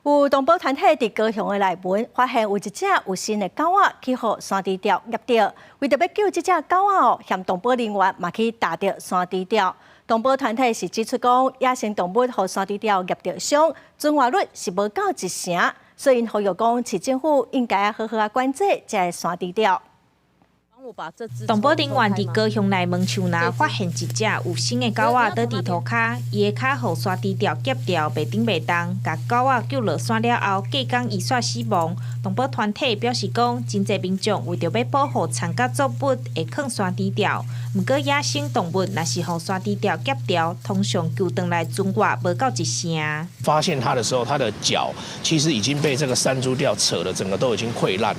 有動保團體佇高雄的內文發現有一隻有身的狗仔去予山豬吊夾著，為著欲救這隻狗仔哦，嫌動保人員嘛去踏著山豬吊。動保團體是指出講，野生動物予山豬吊夾著傷，存活率是無夠一成，所以𪜶呼籲講，市政府應該好好仔管制這个山豬吊。動保人員佇高雄內門樹林發現一隻有身的狗仔倒佇塗跤，伊的跤予山豬吊夾著，袂振袂動。共狗仔救落山了後，隔工伊煞死亡。動保團體表示講，真濟民眾為著欲保護田佮作物，會囥山豬吊。毋過野生動物若是予山豬吊夾著，通常救轉來存活無夠一成。發現它的時候，它的腳其實已經被這個山豬吊扯了，整個都已經潰爛了，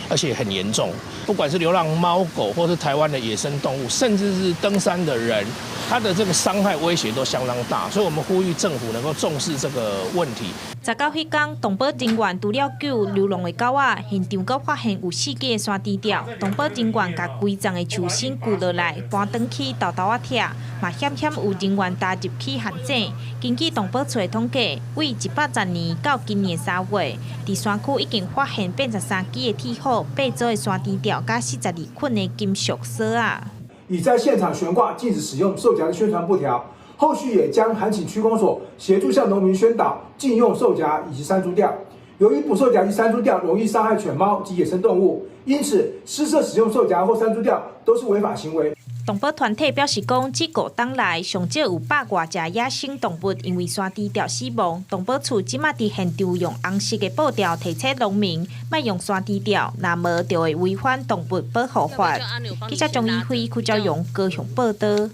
而且很嚴重。不管是流浪貓狗，或是台灣的野生動物，甚至是登山的人，它的這個傷害威脅都相當大。所以，我們呼籲政府能夠重視這個問題。十九彼工，動保人員除了救流浪的狗仔，現場閣發現有四支的山豬吊。動保人員共規叢的樹身鋸落來，搬轉去沓沓仔拆，嘛險險有人員踏入去陷阱。根據動保處的統計，對110年到今年3月，佇山區已經發現83支的鐵虎、八組的山豬吊，佮42捆的金屬索仔。已在現場懸掛禁止使用獸夾的宣傳布條，後續也將函請區公所協助向農民宣導禁用獸夾以及山豬吊。由於捕獸夾及山豬吊容易傷害犬貓及野生動物，因此私設使用獸夾或山豬吊都是違法行為。動保團體表示講，這五冬來上少有百外隻野生動物因為山豬吊死亡。動保處這馬佇現場用紅色的布條提醒農民，莫用山豬吊，若無就會違反動物保護法。記者張一輝、柯昭勇高雄報導。